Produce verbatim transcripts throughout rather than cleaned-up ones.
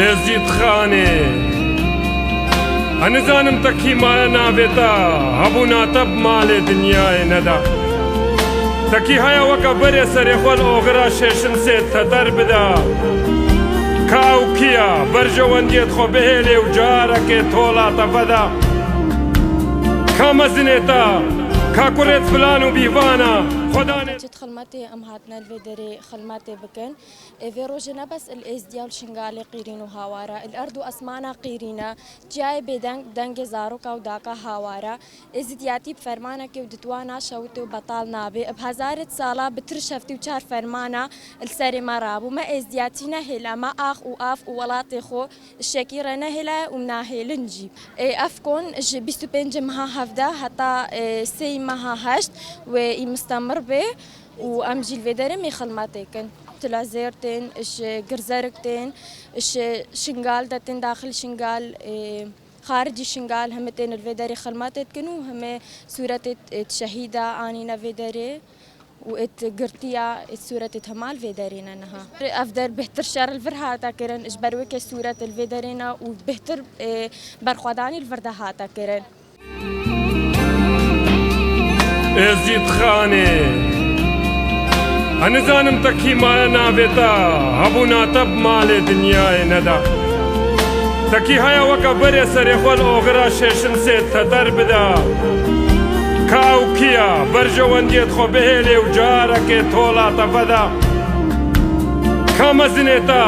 Êzîdxanê, ez nizanim te kî maye navê te, hebûna te bi malê dinyayê neda. Te kî heye weke berê serê xwe li oxira şêşinsê teter bida. Ka ew kî ye, berjewendiyê xwe bihêlê û carekê tola te veda. Ka mezinê te, ka kurê filan û bîvana, Xwedanê. Çi xilmetê em hatine li vê derê xilmetê bikin. Ê, vê rojê ne bes li Êzdiya û li Şingalê qîrîn û hawar e, li erd û esmana qîrîn e, çiyayê bêdeng, dengê zaroka û daka hawar e. Êzidiyatî bi fermanekê û ditwa naşewite û betal nabe. Bi hezaret sala bi tirş heftê û çar fermana li serê me rabû. Me êzidiyatî nehêle, me ax û av û welatê xwe şekî re nehêle û nahêlin jî. Ê, ev kon ji bîst û pêncê meha hevdeh heta, ê, sêyî meha heşt wê î mistemir bê. Û em jî li vê derê mê xilmetê kin. Tila zêr tên, ji girzerik tên, ji Şingal de tên, daxil Şingal, ê, xaricî Şingal, hemê tên li vê derê xilmetê dikin û hemê sûretê, ê, şehîda anîne vê derê û êt girtiya, êt sûretê hema li vê derê ne niha. Ev der bêhtir şer li vir hate kirin, ji ber wê ke sûret li vê derê ne û bêhtir, ê, berxwedanî li vir de hate kirin. Êzîdxanê, ez nizanim te kî maye navê te, hebûna te bi malê dinyayê neda. Te kî heye weke berê serê xwe li oxira şêşinsê teter bida. Ka ew kî ye, berjewendiyê xwe bihêlê û carekê tola te veda. Ka mezinê te,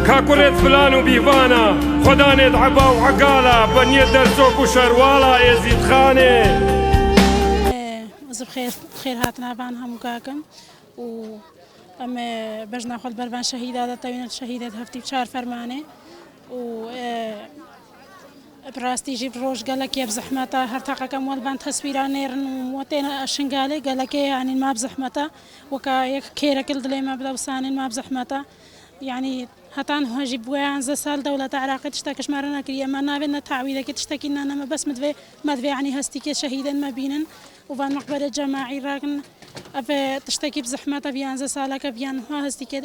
ka kurê filan û bîvana, xwedanê eba û egala, beniyê dersok û şerwala Êzîdxanê. Ez bi xêr, xêr hatina van hemû kakin û em, e, bejna xwe li ber van şehîda de tewîne, şehîdê heftê û çar fermanê û, e, Bi rastî jî roj gelekê bi zehmet e, her teqek em we li bend teswîra nêrin û we têne Şingalê gelekê, yanî ma bi zehmet e. Weka yek kêrek li dilê me bide wisa nîn ma bi zehmet e. Yanî heta niha jî bi wê yanzdeh sal dewleta Iraqê tiştek ji me re nekiriye. Me navê ne te'wîdekê tiştekî ne, ne me bes me divê, me divê yanî hestîkê şehîdên me bînin û van meqberê cemaî rakin. Ev tiştekî bi zehmet e, bi yanzdeh saleke bi yan niha hestîkê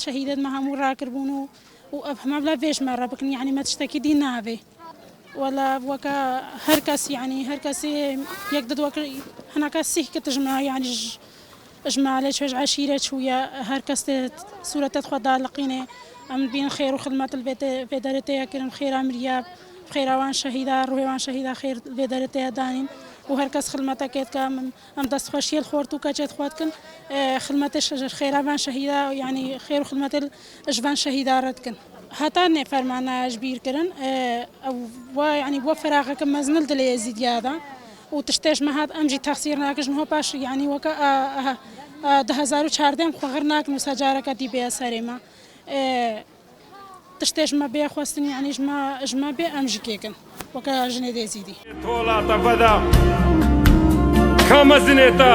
şehîdên me hemû rakiribûn û, û ev hema bila vê ji me re bikin, yanî me tiştekî dî navê. Wela weke her kes, yanî her kesê yek did weke hineka sîh kit ji me, yanî ji, ji malê çûye, ji eşîrê çûye, her kes tê sûretê xwe daliqînê. Em dibînin xêr û xilmet li vê tê, vê derê tê ye kirin, xêra miriya, xêra wan şehîda, ruhê wan şehîda xêr li vê derê tê ye danîn û her kes xilmetekê dike. Em, em destxweşiyê li xort û keçê xwe dikin, e, xilmetê ji, ji xêra van şehîda, yanî xêr û xilmetê li, ji van şehîda re dikin. Heta nê fermana ji bîr kirin, e, ew wa, yanî wa feraxeke mezin li dilê Êzîdiya de û tiştê ji me hat em jî texsîr nakin, ji niho paş, yanî weke, a, a, a, du hezar û çardeh em xwe xir nakin wisa careke dî bêye serê me. E, tiştê ji me bê xwestin, yanî ji me, ji me bê em jî kêkin. Weke jinê dê zîdî. Tola te veda. Ka mezinê te,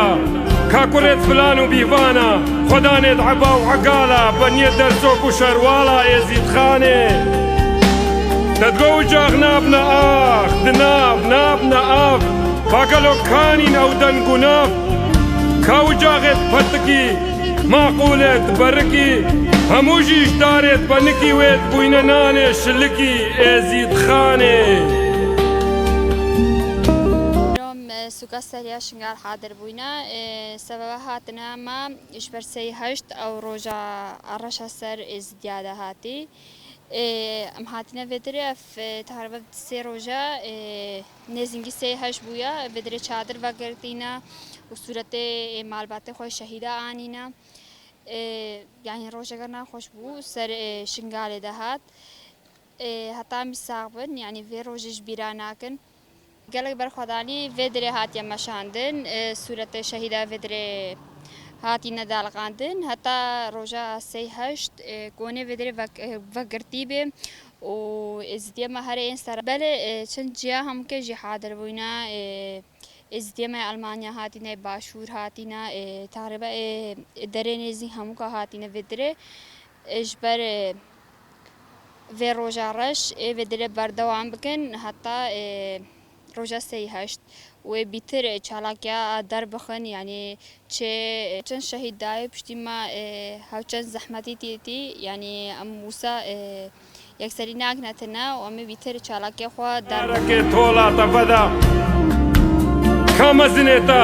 ka kurê filan û bîvana, xwedanê eba û egala, beniyê dersok û şerwala Êzîdxanê. Te digo ucax nabne ax, di nav, nabne av, ka gelo kanîn ew deng û nav, ka ucaxê petikî, maqûlê diberikî, hemû jî ji darê dibenikî wê dibûyne nanê şilikî Êzîdxanê. Rom, e, sûka seriya Şingal hadir bûyne, e, sebeba hatine me ji ber sey heşt ew roja reşa ser Êzîdiya de hatî. Ê, em hatine vê derê, ev, e, teqrîben sê roja, e, nêzîngî sê heşt bûye, vê derê çadir vegirtîne û sûretê, e, malbatê xwe şehîda anîne. E, yanî rojeke nexweş bû, ser, e, Şingalê de hat. E, heta em sax bin, yanî vê rojê ji bîra nakin. Gelek berxwedanî vê derê hatiye meşandin, e, sûretê şehîda vê derê hatîne daliqandin. Heta roja sey heşt, e, konê vê derê vek-, e, vegirtî bê û Êzîdiyê me herê ên ser. Belê, e, çend ciya hemûke jî hadir bûyne, e, Êzîdiyê me Almanya hatîne, Başûr hatîne, e, teqrîben, e, derê nêzî hemûka hatîne vê derê. E, ji ber, e, vê roja reş ê vê dilê berdewam bikin heta, ê, roja sey heşt. Wê bîtir çalakiya derbixin, yanî çi çend şehîd dayê piştî me, e, hew çend zehmetî tî tî, yanî em wisa, e, yekserî nakine tine û em ê bîtir çalakiya xwe derbixin. Reke tola te veda. Ka mezinê te,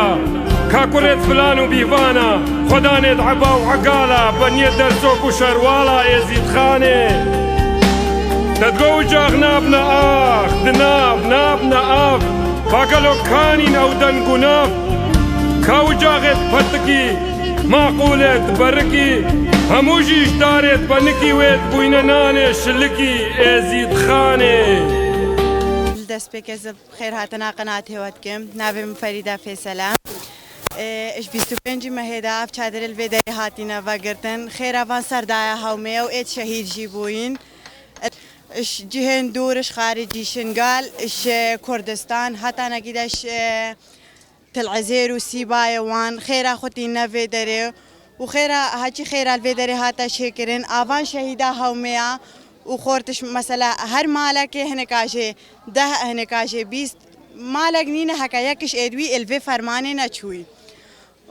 ka kurêt filan û bîvana, xwedanêt eba û egala, beniyê dersok û şerwala Êzîdxanê. Te digo ucax nabne ax, di nav, nabne av, ka gelo kanîn ew deng û nav, ka ucaxêt petikî, maqûlêt berikî, hemû jî ji darêt benikî wêt bûyne nanê şilikî Êzîdxanê. Li destpêkê ez bi xêr hatina qenatê we dikim. Navê min Ferîda Fêsel e. Ê, ji bîst û pêncî mehê de ev çadirê li vê derê hatîne vegirtin. Xêra van ser daye hewmê û êt şehîd jî bûyîn. Ji cihên dûr, ji xaricî Şingal, ji Kurdistan, hetanekî de ji, e, Til Ezêr û Sîbayê wan xêra xwe tîne vê derê û xêra, heçî xêra li vê derê hate çêkirin. Avan şehîda hewmê ya û xortiş mesela her malekê hineka jê deh, hineka jê bîst malek nîne heke yek ji êdwî ê li vê fermanê neçûyî.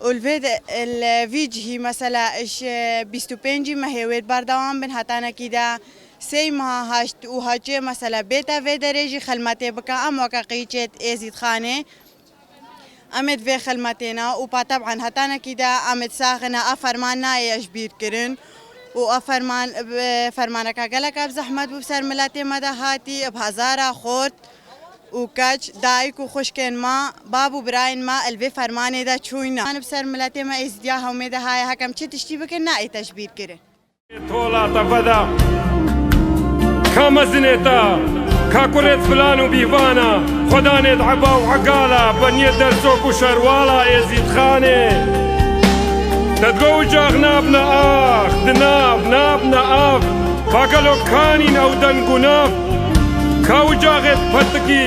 Û li vê de, li vî cihî mesela ji bîst û pêncî mehê wê berdewam bin hetanekî de sêy meha haşt û heçê mesela bête vê derê jî xelmetê bike em weke qîçêt Êzîdxanê. Em ê di vê xelmetê ne û pa teb'en hetanekî de em ê di saxine ev ferman nayê ji bîr kirin û ev ferman, bi fermaneke gelek ev zehmet bû bi ser miletê me de hatî, bi hezara xort û keç, dayik û xwişkên me, bab û birayên me li vê fermanê de çûyne. Bi ser miletê me Êzidiya hewmê de haye, hekem çi tiştî bikin, nayê te ji bîr kirin. Tola te veda. Ka mezinê te, ka kurêt filan û bîvana, xwedanêt eba û egala, beniyê dersok û şerwala Êzîdxanê. Te digo ucax nabne ax, di nav, nabne av, ka gelo kanîn ew deng û nav, ka ucaxêt petikî,